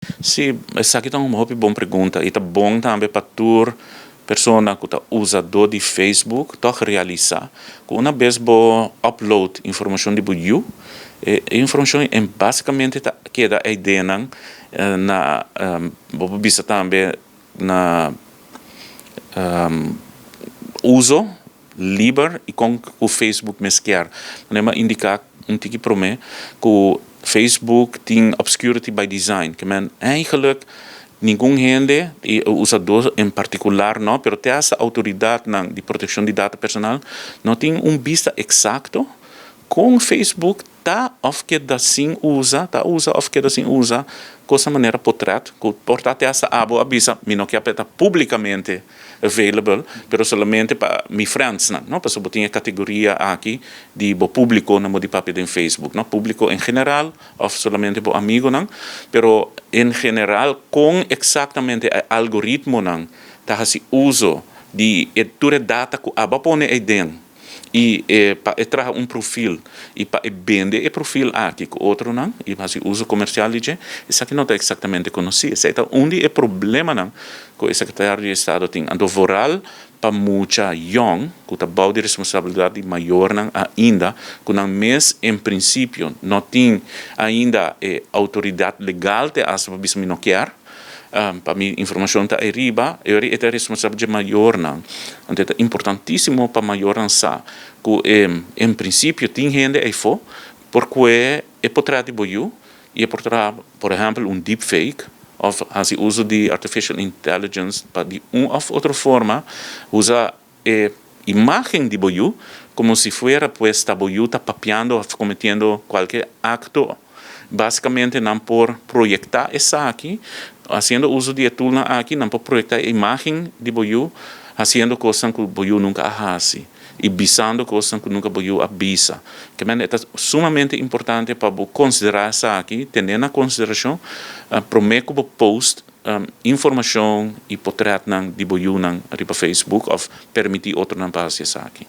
Si, esaki ta un hopi bon pregunta i ta bon tambe pa tur persona ku ta usadó di Facebook tòg realisá ku una bes bo upload informashon di bo yu, e informashon ei básikamente ta keda eidenan na, bo por bisa tambe na uso liber i kon ku Facebook mes kier. Manera mi a indiká un tiki promé ku Facebook tin obscurity by design, ke men eigenlijk ningun hende i usadó en partikular no, pero te hasta outoridatnan di protekshon di data personal no tin un bista eksakto kon Facebook ta òf keda sin usa, ta usa òf keda sin usa kosnan manera potrèt ku por ta te hasta abo a bisa mi no ke pa e ta públikamente available, pero solamente pa mi friendsnan, no? Pasobra bo tin e categoria aki di bo publiconan bo di papia den Facebook, no? Publico en general of solamente bo amigonan, pero en general con exactamente e algoritmonan ta haci uso di e tur e data cu abo a pone eyden y e pa e traha un profil y pa e bende e profil aki cu otronan y haci uso comercial di dje, esaki no ta exactamente conoci. Esey ta un di e problemanan ku e sekretario di estado tin. Anto vooral pa mucha yòn ku ta bou di responsabilidat di mayornan ainda, ku nan mes en prinsipio no tin ainda e outoridat legal te hasta pa bisa mi no kier pa mi informashon ta ariba, e ora e ta responsabel dje mayornan. Anto e ta importantísimo pa mayornan sa ku en prinsipio tin hende eifó por kue e potrèt di bo yu I e por traha, por ehèmpel, un deepfake òf hasi uso di artificial intelligence pa di un òf otro forma usa e imágen di bo yu komo si fuera pues ta bo yu ta papiando òf kometiendo kualke akto. Básikamente nan por proyektá esaki, hasiendo uso di e toolnan aki nan por proyektá e imágen di bo yu hasiendo kosnan ku bo yu nunka a hasi. i bisando kosnan ku nunka bo yu a bisa. Ke mende e ta sumamente importante pa bo konsiderá esaki, tene na konsiderashon promé ku bo post informashon i potrètnan di bo yunan riba Facebook òf permití otronan pa hasi esaki.